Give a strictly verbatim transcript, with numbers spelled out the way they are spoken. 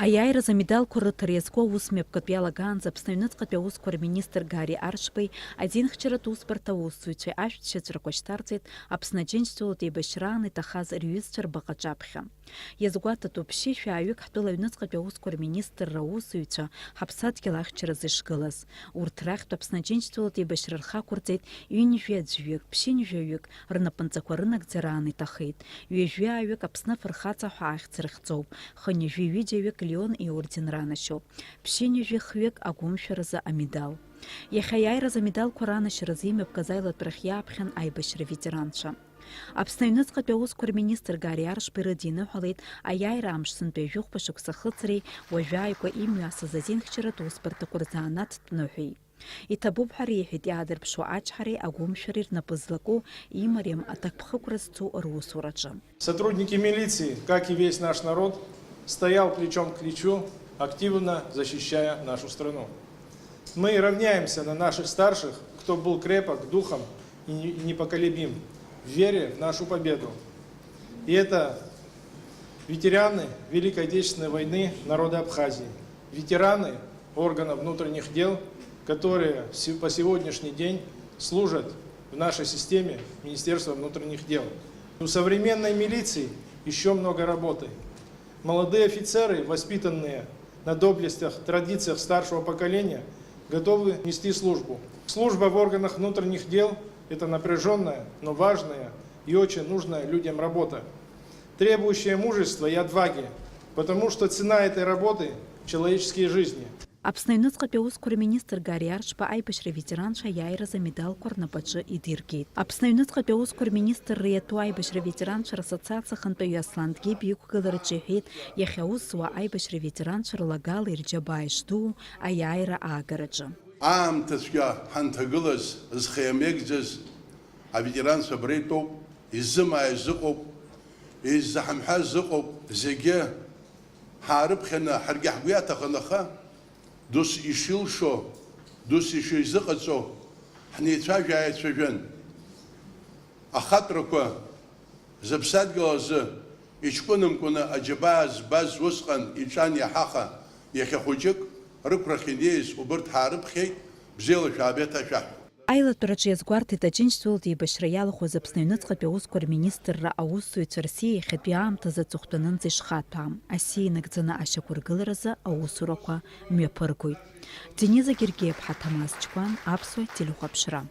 Аиааиразы амедалқәа рыҭара иазку аус мҩаԥгатә иалагаанӡа Аԥсны аҩныҵҟатәи аусқәа рминистр Гари Аршбеи адинхьчаратә усбарҭа аусзуҩцәеи ашәҭшьыҵәрақәа шьҭарҵеит Аԥсны Аџьынџьтәылатә еибашьраан иҭахаз рҩызцәа рбаҟа аҿаԥхьа. Иазгәаҭатәуп, ԥшьышәааҩык ҳтәыла аҩныҵҟатәи аусқәа рминистрра аусзуҩцәа ҳаԥсадгьыл ахьчаразы ишгылаз. Урҭ рахьтә Аԥсны Аџьынџьтәылатә еибашьра рхы ақәырҵеит ҩынҩажәи аӡәҩык, ԥшьынҩажәаҩык, рнапынҵақәа рынагӡараан иҭахеит. Ҩажәи ааҩык Аԥсны афырхаҵа ҳәа ахьӡ рыхьӡоуп. Хынҩажәи ҩыџьаҩык Леон иорден ранашьоуп. Ԥшьынҩажәи хҩык агәымшәаразы амедал. Иахьа аиааиразы амедалқәа ранашьаразы имҩаԥгаз аилатәарахь иааԥхьан аибашьра ветеранцәа. Аԥсны аҩныҵҟатәи аусқәа рминистр Гари Аршба ирыдиныҳәалеит аиааира амш сынтәа ҩажәи хәба шықәса ахыҵреи уажәааигәа имҩасыз азинхьчаратә усбарҭақәа рзанааҭтә ныҳәеи. Иҭабуп ҳәа реиҳәеит иаадырԥшуа ачҳареи агәымшәареи рнапы злаку, имариам аҭакԥхықәра зцу русураҿы. Сотрудники милиции, как и весь наш народ, стоял плечом к плечу, активно защищая нашу страну. Мы равняемся на наших старших, кто был крепок духом и не- непоколебим в вере в нашу победу. И это ветераны Великой Отечественной войны народа Абхазии, ветераны органов внутренних дел, которые се- по сегодняшний день служат в нашей системе Министерства внутренних дел. У современной милиции еще много работы. Молодые офицеры, воспитанные на доблестях, традициях старшего поколения, готовы нести службу. Служба в органах внутренних дел — это напряженная, но важная и очень нужная людям работа, требующая мужества и отваги, потому что цена этой работы — человеческие жизни. Аԥсны аҩныҵҟатәи аусқәа рминистр Гари Аршба аибашьра ветеранцәа аиааиразы амедалқәа рнапаҿы идиргеит. Аԥсны аҩныҵҟатәи аусқәа рминистрра иатәу аибашьра ветеранцәа рассоциациа ахантәаҩы Аслан Геби иқәгылараҿы иҳәеит, иахьа аус зуа аибашьра ветеранцәа рлагала ирџьабаа ишдуу аиааира аагараҿы. Аамҭа цәгьа ҳанҭагылаз, зхы иамеигӡаз аветеранцәа абра итәоуп, иззымааиз ыҟоуп, иззаҳамҳәаз ыҟоуп, зегьы ҳаарыԥхьаны ҳаргьы ҳгәы иаҭахын, аха дус ишилшо, дус ишизыҟаҵо ҳнеицәажәа-ааицәажәан. Ахаҵәрақәа зыԥсадгьыл азы иҷкәынамкәаны аџьабаа збаз усҟан иҿан иаҳаха, иахьа хәыҷык рықәрахь инеиз убырҭ ҳаарыԥхьеит, бзиала шәаабеит ҳәа шәаҳәо. Аилатәараҿы иазгәарҭеит Аџьынџьтәылатә еибашьра иалахәыз Аԥсны аҩныҵҟатәи аусқәа рминистрра аусзуҩцәа Россиа иахьатәи аамҭазы аҵыхәтәанынӡа ишхаҭәаам, асиа инагӡаны ашьақәыргыларазы аусурақәа мҩаԥыргоит. Дениза Гергиаԥҳа, Ҭамаз Ҷкәан, Аԥсуа телехәаԥшра.